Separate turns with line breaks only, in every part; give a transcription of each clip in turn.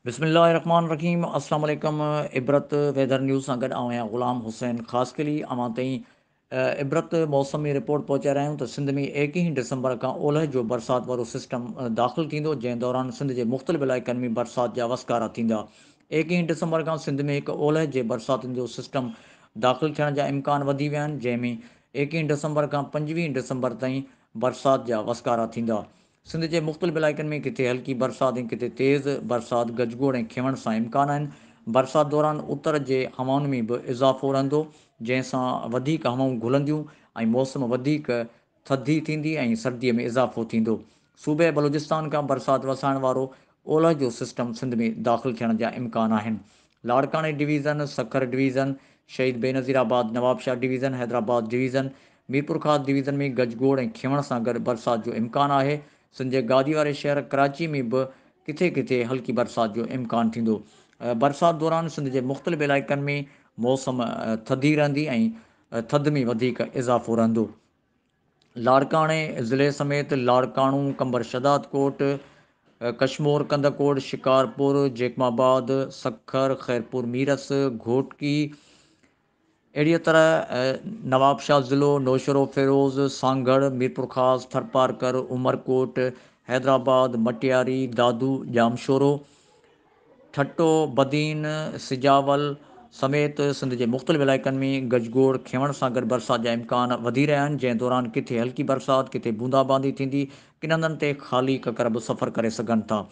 بسم الله الرحمٰن الرحيم السلام عليڪم عبرت ويدر نيوز سان گڏ آئون آهيان غلام حسين خاصخيلي اوهان تائين عبرت موسمي رپورٽ پهچائي رهيا آهيون ته سنڌ ۾ ايڪيهين ڊسمبر کان اولهه جو برسات وارو سسٽم داخل ٿيندو جنهن دوران سنڌ جي مختلف علائقن ۾ برسات جا وسڪارا ٿيندا ايڪيهين ڊسمبر کان سنڌ ۾ هڪ اولهه جي برساتن جو سسٽم داخل ٿيڻ جا امڪان وڌي ويا آهن جنهن ۾ ايڪيهين ڊسمبر کان پنجويهين ڊسمبر تائين برسات جا وسڪارا ٿيندا سنڌ جي مختلف علائقن ۾ ڪٿي هلڪي برسات ۽ ڪٿي تيز برسات گجگوڙ ۽ کيوڻ سان امڪان آهن، برسات دوران اتر جي هوائن ۾ به اضافو رهندو، جنهن سان وڌيڪ هوائون گهلنديون ۽ موسم وڌيڪ ٿڌي ٿيندي ۽ سردي ۾ اضافو ٿيندو. صوبي بلوچستان کان برسات وسائڻ وارو اولهه جو سسٽم سنڌ ۾ داخل ٿيڻ جا امڪان آهن. لاڙڪاڻي ڊويزن، سکر ڊويزن، شهيد Benazirabad, Nawabshah division, Hyderabad division, Mirpurkhas division ۾ گجگوڙ ۽ کيوڻ سان گڏ برسات جو امڪان آهي. سنڌ جي گادي واري شهر ڪراچي ۾ به ڪٿي ڪٿي هلڪي برسات جو امڪان ٿيندو. برسات دوران سنڌ جي مختلف علائقن ۾ موسم ٿڌي رهندي ۽ ٿڌ ۾ وڌيڪ اضافو رهندو. لاڙڪاڻي ضلعي سميت لاڙڪاڻو، قمبر شهدادڪوٽ، ڪشمور ڪنڌڪوٽ، شڪارپور، جيڪب آباد، سکر، خيرپور ميرس، گهوٽڪي، اهڙيء طرح نوابشاهه ضلعو، نوشهروفيروز، سانگهڙ، ميرپورخاص، ٿرپارڪر، عمرڪوٽ، حيدرآباد، مٽياري، دادو، ڄامشورو، ٺٽو، بدين، سجاول سميت سنڌ جي مختلف علائقن ۾ گجگوڙ کيوڻ سان گڏ برسات جا امڪان وڌي رهيا آهن، جنهن دوران ڪٿي هلڪي برسات، ڪٿي بوندا باندي ٿيندي، ڪن هنڌن تي خالي ڪڪر به سفر ڪري سگهن ٿا.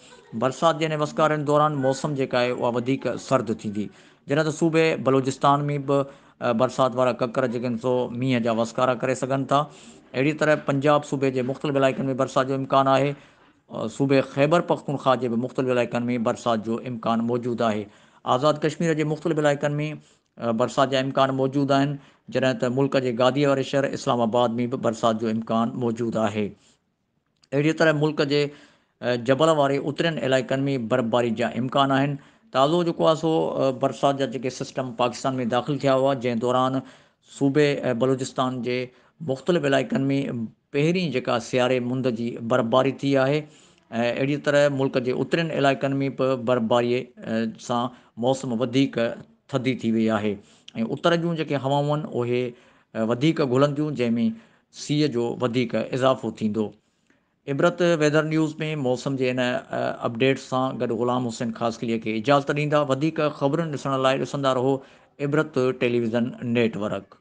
برسات جي انهن وسڪارين دوران موسم جيڪا آهي اها وڌيڪ سرد ٿيندي. جڏهن ته صوبي بلوچستان ۾ به برسات وارا ڪڪر جيڪي آهن سو مينهن جا وسڪارا ڪري سگهن ٿا. اهڙي طرح پنجاب صوبي جي مختلف علائقن ۾ برسات جو امڪان آهي. صوبي خيبر پختونخوا جي به مختلف علائقن ۾ برسات جو امڪان موجود آهي. آزاد ڪشمير جي مختلف علائقن ۾ برسات جا امڪان موجود آهن، جڏهن ته ملڪ جي گاديء واري شهر اسلام آباد ۾ به برسات جو امڪان موجود آهي. اهڙيء طرح ملڪ جي جبل واري اترين علائقن ۾ برفباري جا امڪان آهن. تازو جيڪو آهي سو برسات جا جيڪي سسٽم پاڪستان ۾ داخل ٿيا هئا، جنهن دوران صوبي بلوچستان جي مختلف علائقن ۾ پهرين جيڪا سياري مند جي برفباري ٿي آهي ۽ اهڙي طرح ملڪ جي اترين علائقن ۾ به برفباري سان موسم وڌيڪ ٿڌي ٿي وئي آهي ۽ اتر جون جيڪي هوائون آهن اهي وڌيڪ گهلنديون جنهن ۾ سيء جو وڌيڪ اضافو ٿيندو. عبرت ويدر نيوز ۾ موسم جي ان اپڊيٽ سان گڏ غلام حسين خاصخيلي کي اجازت ڏيندا وڌيڪ خبرن ڏسڻ لاء ڏسندا رهو عبرت ٽيليويزن نيٽ ورڪ.